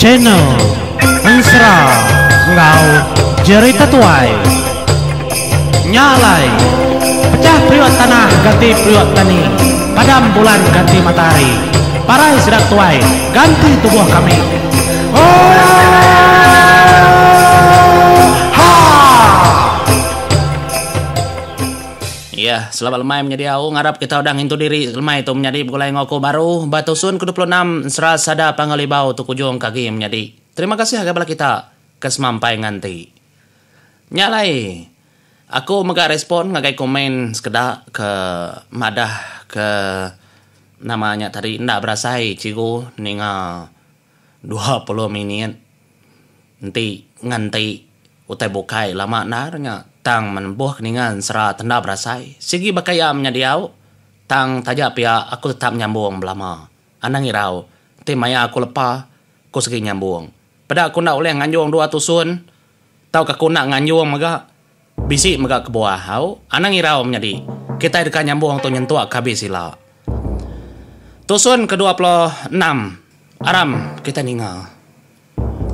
Channel Ensera enggau Jerita Tuai. Nya alai, pecah periuk tanah ganti periuk tani, padam bulan ganti matahari, parai sida tuai ganti tubuh kami. Oohaa! Iya, selamat lemai menyadi au ngarap kita udah ngintu diri lemai tu menyadi begulai enggau aku baru ba tusun ke 26 Ensera Sada Panggau Libau tu kujung ke agi menyadi. Terima kasih agai bala kita ke semampai nganti. Nya alai, aku mega respon ngagai komen sekeda ke madah ke nama nya tadi enda berasai cikgu ninga 20 minit enti nganti utai bukai lama endar nya tang menembuh ke ninga ensera tenda berasai. Sigi baka iya menyadi au tang taja pia aku tetap nyambung belama. Anang irau enti maya aku lepa ku sigi nyambung. Peda ku enda ulih nganjung dua tusun tauka ku enda nganjung mega bisi mega kebuah au. Anang irau menyadi kitai deka nyambung tu nyentuk ke abis ila. Tusun ke 26 aram kitai ninga.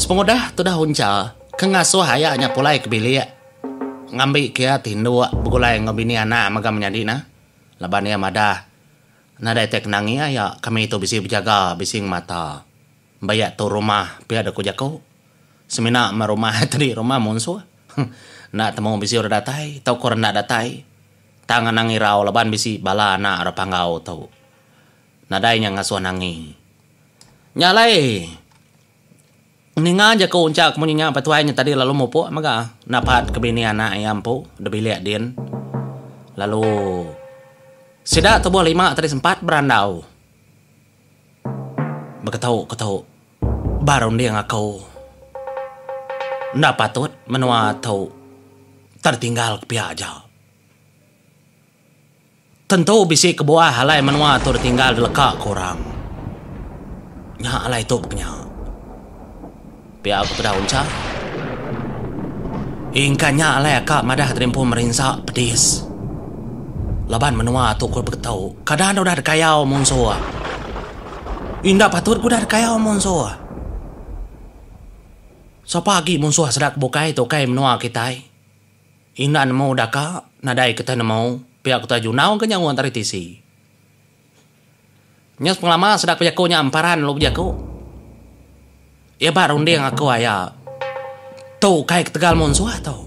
Sepengudah tudah uncha ke ngasuh aya nya pulai ke bilik ngambi ke iya tinduk begulai enggau bini anak mega menyadi ne laban iya madah nadai tai kenangi aya kami tu bisi bejaga bisi ngemata. Bayak tu rumah pia deka jaku. Semina meh rumah tadi rumah munsuh. Enda temu bisi orang datai tauka orang enda datai. Tang anang irau laban bisi bala anak orang panggau tu. Nadai nya ngasuh nangi. Nya alai ninga jaku uncha ke munyi nya petuai nya tadi lalu mupuk mega napat ke bini anak iya empu da bilik din. Lalu sida tubuh lima tadi sempat berandau. Beketu ketu ba runding aku enda patut menua tu tertinggal ke pia aja. Tentu bisi kebuah alai menua tu ditinggal dileka ke orang. Nya alai tu baka nya. Pia ku tudah uncha. Ingka nya alai aka madah terimpu merinsa pedis. Laban menua tu ku beketu kada ne udah dikayau munsuh. Enda patut ku udah dikayau munsuh. Sapa agi munsuh sida ke bukai tu ukai menua kitai. Enda nemu udah ka, nadai kitai nemu, pia ku Tuai Junau ke nyawa ari tisi. Nya sepengelama sida ke bejaku nya emparan lalu bejaku. Iya ba runding aku aya, tu ukai ketegal munsuh tu.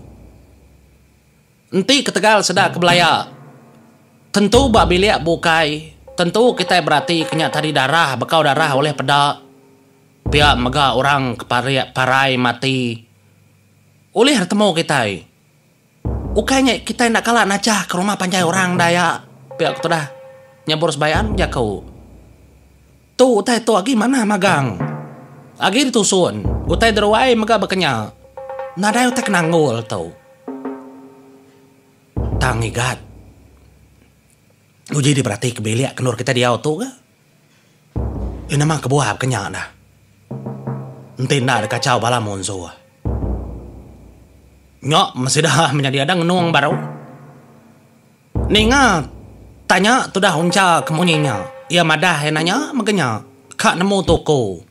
Enti ketegal sida ke belaya, tentu ba bilik bukai, tentu kitai berati ke nya tadi darah bekau darah ulih peda, pia mega orang ke parai mati. Ulih retemu kitai. Ukai nya kitai enda kala nachah ke rumah panjai orang Dayak pia ku tudah nyebur sebayan bejaku. Tu utai tu agi manah magang. Agi ditusun, utai deruai mega baka nya. Nadai utai ke nanggul tu. Tang igat. Uji diperati ke bilik ke endur kitai diau tu ga. Iya nama kebuah baka nya dah. Enti enda dikachau bala munsuh. Nya meh sida menyadi ada ngenung baru. Ninga tanya tudah uncha ke munyi nya. Iya madah iya nanya mega nya ka nemu tuku.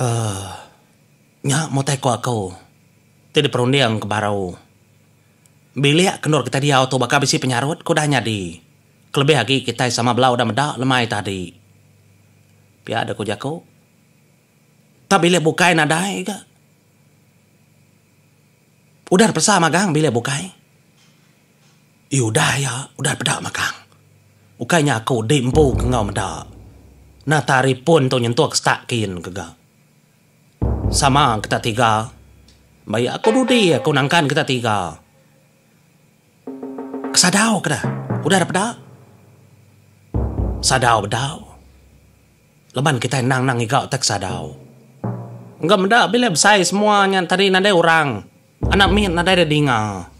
Uhh nya mutai ku aku ti diperunding ke baru. Bilik ke endur kitai diau tu baka bisi penyarut ke udah nyadi. Kelebih agi kitai sama bela udah meda lemai tadi. Pia deh ku jaku. Tak bilik bukai nadai ga. Udah dipesa magang bilik bukai. Ii udah iya udah dipeda magang. Ukai nya aku di empu ke enggau meda. Nata ari pun tu nyentuk ke setak kin ke ga. Sama kita tiga. Baik aku dudi aku nangkan kita tiga. Kesadau ke dah. Udah dah peda. Sadau bedau. Laban kitai endang endang ngiga utai kesadau. Engga meda bila besai semua nya tadi nadai orang. Anak mit nadai da dinga.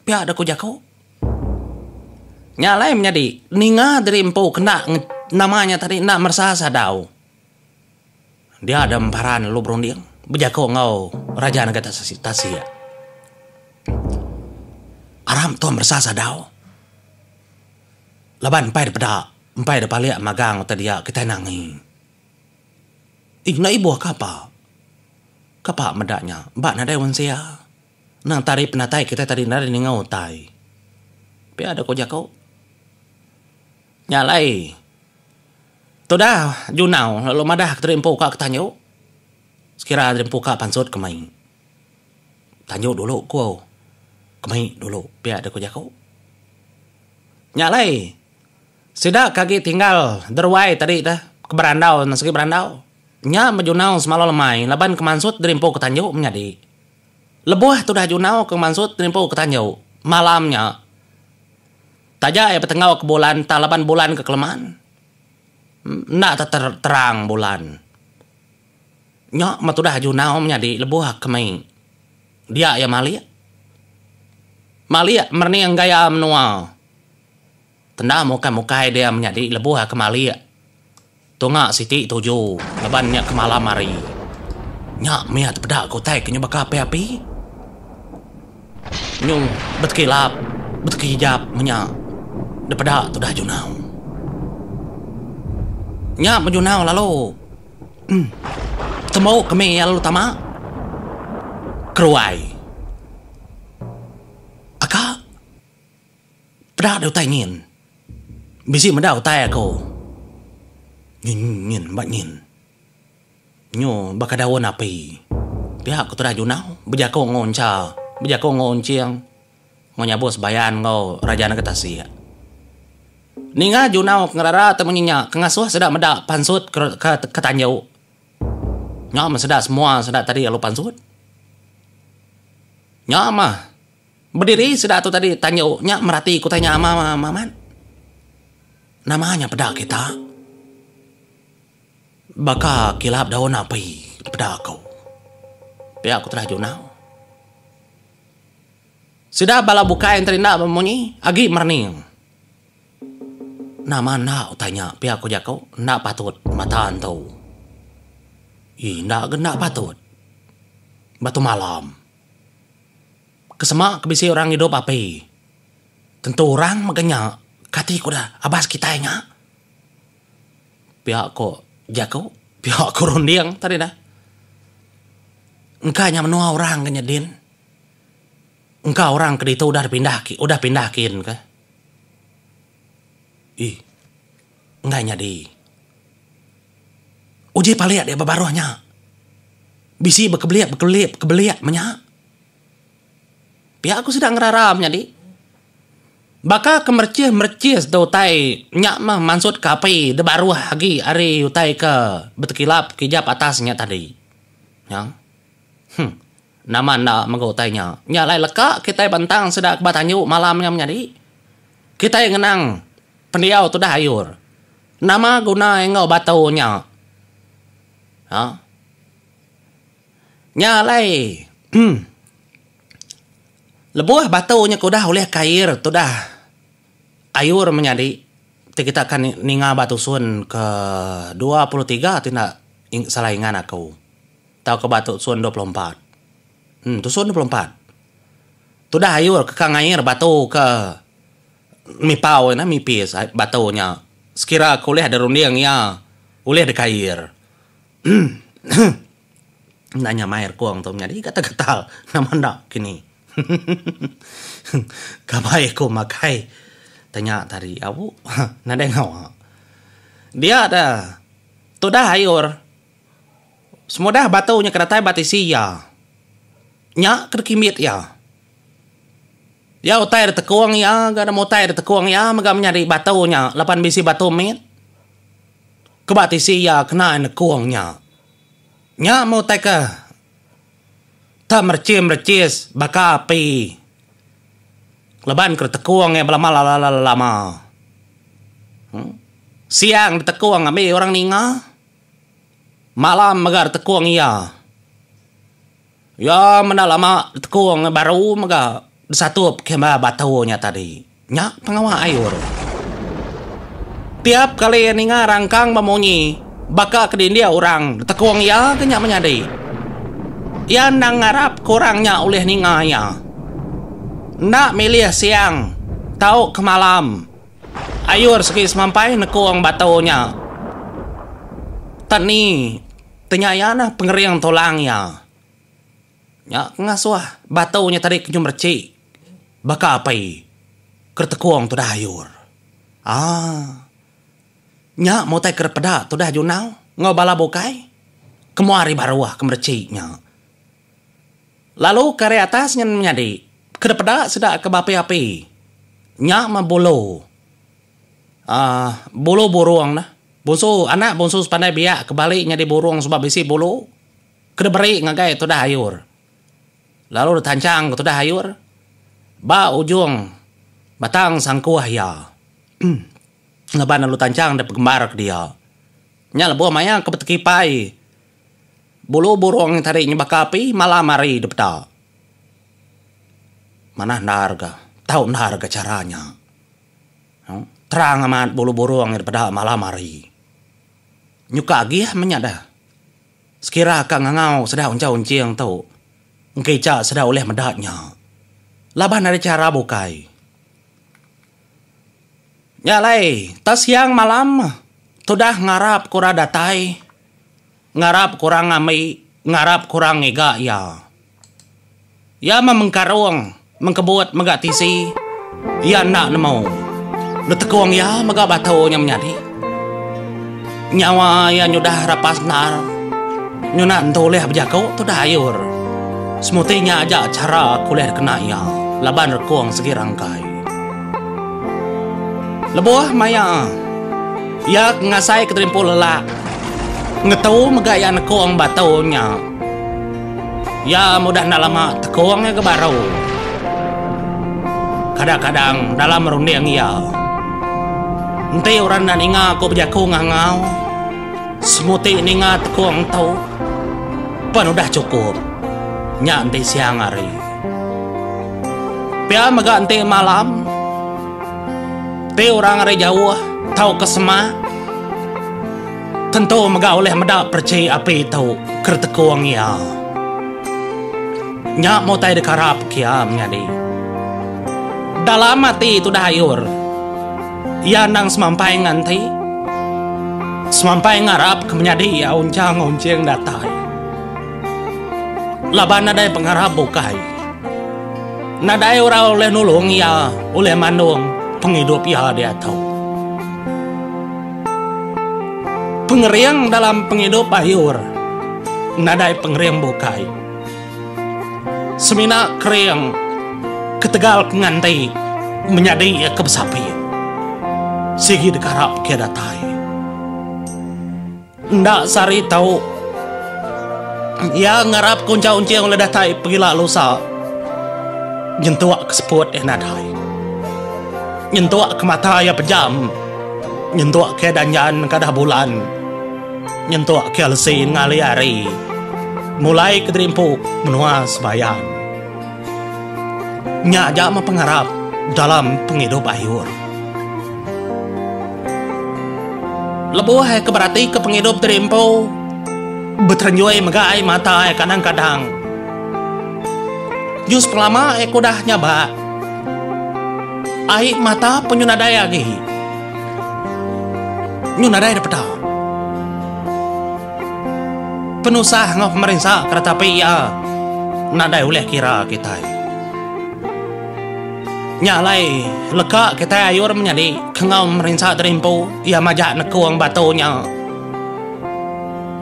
Pia da ku jaku. Nya alai menyadi ninga diri empu kena nama nya tadi enda meresa sadau. Dia da emparan lalu berunding bejaku enggau raja nengeri tasik. Aram tu meresa sadau laban empai dipeda. Empai da palik magang utai dia kitai nangi. Ih enda ibuh kapa. Kapa meda nya ba nadai mensia. Nang tari penatai kitai tadi nadai ninga utai. Pia da ko jaku. Nya alai tudah Junau lalu madah ke diri empu ka ke tanju. Sekira diri empu ka pansut ke mei. Tanju dulu ku ke mei dulu pia da ko jaku. Nya alai sida ke agi tinggal deruai tadi te ke berandau sigi berandau. Nya meh Junau semalau lemai laban ke mansut diri empu ke tanju menyadi. Lebuh tudah Junau ke mansut diri empu ke tanju malam nya taja iya betenggau ke bulan tang laban bulan ke keleman enda te terang bulan. Nya meh tudah Junau menyadi lebuh ke mei dia iya malik. Malik merening gaya menua. Tenda mukai-mukai dia menyadi lebuh ke malik. Tunga siti tuju laban nya ke malam hari. Nya mih tepeda ke utai ke nyu baka api-api. Nyu betekilap, betekijap menya depeda tudah Junau. Nya meh Junau lalu tembu ke mih iya lalu tama keruai. Aka. Peda deh utai nyin. Bisi meda utai aku. Nyin nyin ba nyin. Nyu baka daun api. Pia ku tudah Junau bejaku enggau Uncha, bejaku enggau Unching, enggau Nyabur Sebayan enggau Raja Negeri Tasik. Ninga Junau ke ngerara te munyi nya ke ngasuh sida meda pansut ke ke tanju. Nya meh sida semua sida tadi lalu pansut. Nya meh. Bediri sida tu tadi tanju nya merati ku tanya ama amat. Nama nya peda kita? Baka kilap daun api peda aku. Pia ku terah Junau. Sida bala bukai enti enda bemunyi agi merening. Nama enda utai nya pia ku jaku enda patut mata entu. Ii enda ga enda patut. Batu malam. Ke sema ke bisi orang ngidup api. Tentu orang mega nya kati ku da abas kitai nya. Pia ko jaku, pia ko runding tadi dah. Engka nya menua orang ke nyedin. Engka orang ke ditu udah dipindah udah pindah kin ke. Ih. Enggai nyadi. Uji palik dia ba baruh nya. Bisi bekebelik bekebelik bekebelik menya. Pia ku sida ngerara menyadi. Baka ke merecih merecih tu utai nya meh mansut ke api da baruh agi ari utai ke betekilap kijap atas nya tadi. Nya. Huh. Nama enda mega utai nya. Nya alai leka kitai bentang sida ke ba tanju malam nya menyadi. Kitai ngenang pendiau tudah ayur. Nama guna enggau batu nya. Ha. Nya alai lebuh batu nya ke udah ulih kair tudah ayur menyadi ti kita akan ninga ba tusun ke 23 ti enda salah ingat aku tauka ba tusun 24. Em tusun 24. Tudah ayur ke ka ngair batu ke mipau nya mipis batu nya sekira ke ulih dirunding iya ulih dikair. Enda nyamai rekung tu menyadi gatal-gatal nama enda kini. Kabai aku makai tanya tadi au nadai ngawa. Dia da tudah ayur semudah batu nya ke datai ba tisi iya. Nya ke dikimbit iya. Iya utai ditekung iya ga nama utai ditekung iya mega menyadi batu nya laban bisi batu mit. Ke ba tisi iya kena nekung nya. Nya meh utai ke tak merechis-merechis baka api laban ke ditekung iya belama lama. Siang ditekung ambi orang ninga, malam mega ditekung iya. Iya menda lama ditekung baru mega disatup ke ba batu nya tadi. Nya pengawa ayur. Tiap kali iya ninga rangkang bemunyi baka ke dindik orang ditekung iya ke nya menyadi. Iya endang ngarap ke orang nya ulih ninga iya. Enda milih siang tauka malam. Ayur segi semampai nekung batu nya. Tan ni tenya iya nah pengering tulang iya. Nya ke ngasuh batu nya tadi ke nyum rechik baka api ke tekung tudah ayur. Aaa. Nya meh utai ke peda tudah Junau enggau bala bukai ke mua ari baruh ke merechik nya. Lalu ke ari atas nyen menyadi ke dipeda sida ke beapi-api nya meh bulu aaa bulu burung neh. Bunsu anak bunsu sepandai biak ke bali nyadi burung suba bisi bulu ke diberi ngagai tudah ayur. Lalu ditanchang ke tudah ayur ba ujung batang sangkuh iya. Laban lalu tanchang dep gembar ke dia. Nya lebuh maya ke betekipai bulu burung nya tadi nyebaka api malam hari dipeda. Manah endar ga, tau endar ga chara nya. Terang amat bulu burung nya dipeda malam hari. Nyuka agih meh nya deh. Sekira ka ngangau sida uncha unching tu engkicha sida ulih meda nya. Laban ari chara bukai. Nya alai, tau siang malam tudah ngarap ke orang datai, ngarap ke orang ngambi, ngarap ke orang ngiga iya. Iya meh mengkarung, mengkebut mega tisi, iya enda nemu. Betekung iya mega batu nya menyadi. Nyawa iya nyudah rapas endar, nyuna entu ulih bejaku tudah ayur. Semuti nya aja chara ke ulih dikena iya laban rekung segi rangkai. Lebuh maya iya ke ngasai ke terimpu lelak, ngetu mega iya nekung batu nya. Iya mudah enda lama tekung iya ke baru. Kadang-kadang dalam runding iya, enti orang enda ninga ku bejaku ngangau, semuti ninga tekung tu pen udah chukup. Nya enti siang hari. Pia mega enti malam, ti orang ari jauh tauka semak, tentu mega ulih meda perechi api tu ke ditekung iya. Nya meh utai dikarap ke iya menyadi. Dalam ati tudah ayur, iya endang semampai nganti, semampai ngarap ke menyadi iya unchang unching datai. Laban nadai pengarap bukai. Nadai orang ulih nulung iya ulih mandung pengidup iya diatu. Pengering dalam pengidup Ayur nadai pengering bukai. Semina kering ketegal ke nganti menyadi iya ke besapit. Sigi dikarap ke datai. Enda sehari tau. Iya ngarap ke uncha unching ulih datai pegila lusa. Nyentuk ke seput iya nadai. Nyentuk ke mata iya pejam. Nyentuk ke danjan kadah bulan. Nyentuk ke lesi ngali hari. Mulai ke diri empu menua sebayan. Nya aja meh pengarap dalam pengidup ayur. Lebuh ai ke beratika pengidup diri empu, beterenjui mega ai mata ai kadang-kadang. Jus pengelama ai ke udah nyabak, ai mata pun nyu nadai agi. Nyu nadai dipeda. Penusah enggau pemerinsa keretapi iya nadai ulih kira kitai. Nya alai, leka kitai ayur menyadi ke enggau merinsa terimpu iya majak nekung batu nya.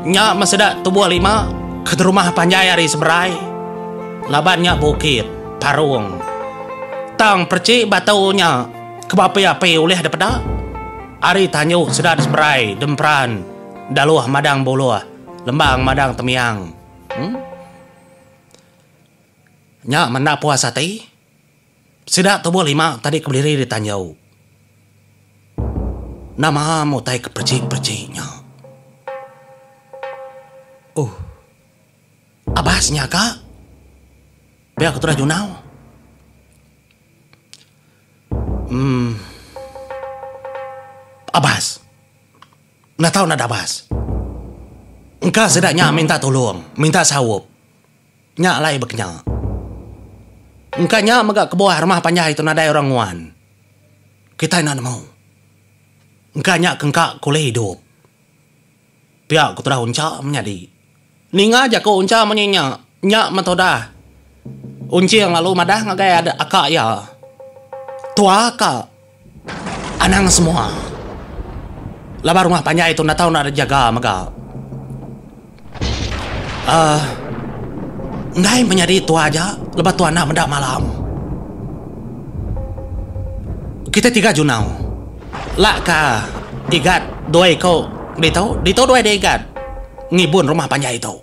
Nya meh sida tubuh lima ke rumah panjai ari seberai laban nya bukit Parung. Tang perchi batu nya ke beapi-api ulih dipeda ari tanju sida di seberai Demperan Daluh Madang Buluh Lembang Madang Temiang. Em. Nya menda puas ati. Sida tubuh lima tadi ke bediri di tanjau. Nama meh utai ke perechi-perechi nya. Ohh. Abas nya ka. Pia ke tudah Junau. Emm. Abas. Enda tau enda dabas. Engka sida nya minta tulung, minta saup. Nya alai bekenya. Engka nya mega kebuah rumah panjai tu nadai orang nguan. Kitai enda nemu. Engka nya ke engka ke ulih idup. Pia ku tudah Uncha menyadi. Ninga jaku Uncha munyi nya, nya meh tudah Unching lalu madah ngagai aka iya. Tua ka anang semua. Laban rumah panjai tu enda tau enda dijaga mega. Uhh enggai menyadi tua aja lebuh tua enda meda malam. Kitai tiga junau. Lak ka Igat dua iko ditu, ditu dua ida Igat ngibun rumah panjai tu.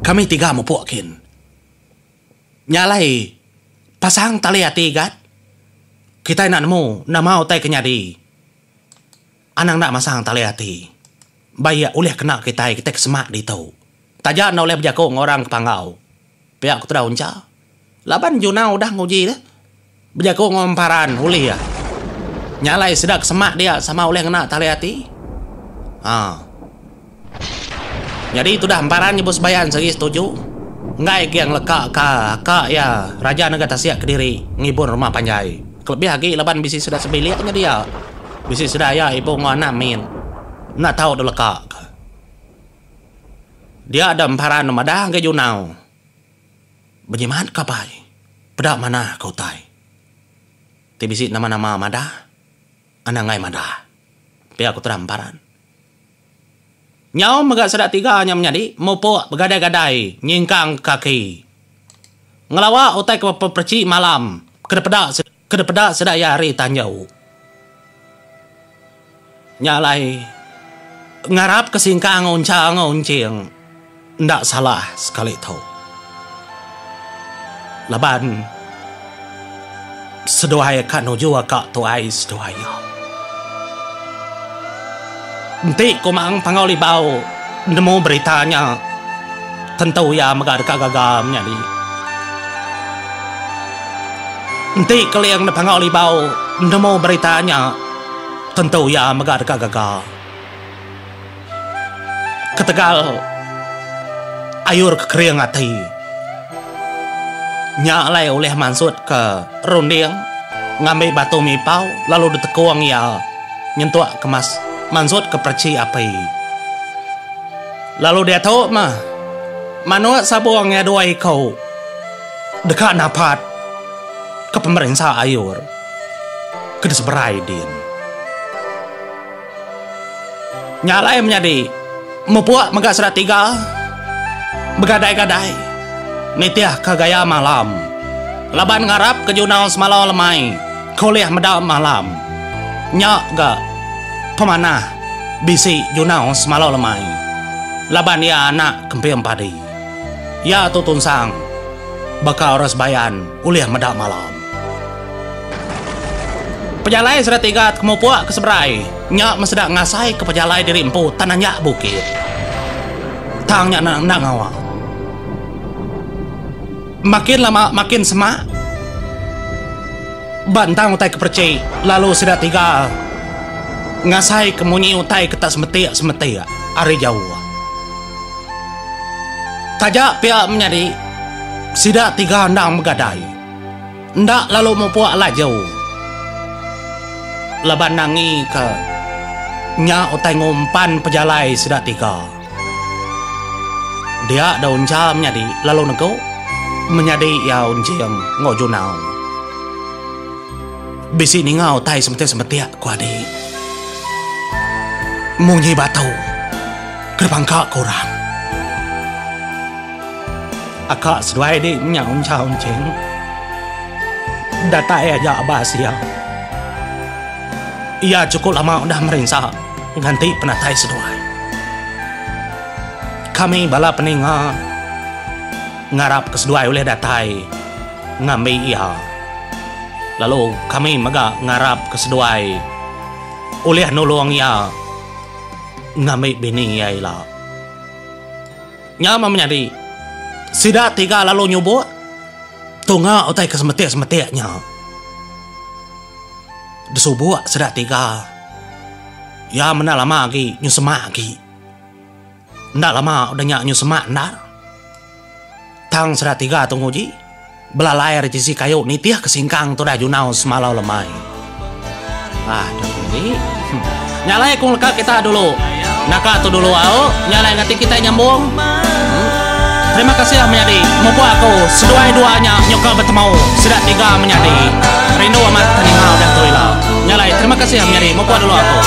Kami tiga mupuk kin. Nya alai pasang tali ati Igat, kitai enda nemu nama utai ke nyadi. Anang enda masang tali ati. Baik ulih kena kitai kitai ke semak ditu. Taja enda ulih bejaku enggau orang ke panggau. Pia ku Tudah Uncha. Laban Juna udah nguji deh. Bejaku enggau emparan ulih iya. Nya alai sida ke semak dia sama ulih ngena tali ati. Ha. Nyadi tudah emparan nyebut sebayan segi setuju. Enggai agi ngeleka ka aka iya Raja Nengah Tasik kediri ngibun rumah panjai. Kelebih agi laban bisi sida sebilik nya dia. Bisi sida iya ibu enggau anak mit. Enda tau dileka ka. Dia da emparan madah ngagai Junau. Bejimat ka pai, peda manah ka utai. Ti bisi nama-nama madah, anang enggai madah. Pia ku terang emparan. Nyau mega sida tiga nya menyadi mupuk begadai-gadai nyingkang kaki. Ngelawa utai ke peperchi malam ke dipeda ke dipeda sida iya ari tanjau. Nya alai, ngarapka singkang uncha enggau unching enda salah sekali tu. Laban seduai ka nuju aka tuai seduai iya. Enti Kumang Panggau Libau nemu berita nya, tentu iya mega deka gaga menyadi. Enti Keling Panggau Libau nemu berita nya, Tentu iya mega deka gaga ketegal ayur ke kering ati. Nya alai ulih mansutka runding ngambi batu mipau lalu ditekung iya nyentuk ke mansutka perechi api. Lalu diatu meh manuk sabung iya dua iku deka napat ke pemerinsa ayur. Ke diseberai din. Nya alai menyadi mupuk mega sida tiga begadai-gadai nitihka gaya malam laban ngarapka junau semalau lemai ke ulih meda malam. Nya ga pemanah bisi junau semalau lemai laban iya anak kemping padi. Iya tu tunsang baka orang sebayan ulih meda malam. Pejalai sida tiga ke mupuk ke seberai nya meseda ngasai ke pejalai diri empu tan anya bukit. Tang nya enda ngawa. Makin lama makin semak ba entang utai ke perechi lalu sida tiga ngasai ke munyi utai ke tak semetik-semetik ari jauh. Taja pia menyadi sida tiga endang begadai. Enda lalu mupuk laju laban nangi ke nya utai ngumpan pejalai sida tiga. Dia da uncha menyadi lalu negu menyadi iya unching enggau junau. Bisi ninga utai semetik-semetik ku adi. Munyi batu ke dipangka ke orang. Aka seduai di nya uncha unching. Datai aja ba sia. Iya chukup lama udah merinsa nganti penatai seduai. Kami bala peninga ngarap ke seduai ulih datai ngambi iya. Lalu kami mega ngarap ke seduai ulih nulung iya ngambi bini iya ila. Nya meh menyadi, sida tiga lalu nyubuk tunga utai ke semetik-semetik nya. Desubuk sida tiga, iya menda lama agi nyu semak agi. Enda lama udah nya nyu semak endar. Tang sida tiga tu nguji belalai ari tisi kayu nitihka singkang tudah junau semalau lemai. Ah, dah menyadi. Nya alai aku ngeleka kita dulu. Naka tu dulu au, nya alai ngati kitai nyambung. Terima kasih menyadi mupuk aku seduai dua nya nyuka betemu sida tiga menyadi. Rindu amat ke ninga udah tu ila. Nya alai terima kasih menyadi mupuk dulu aku.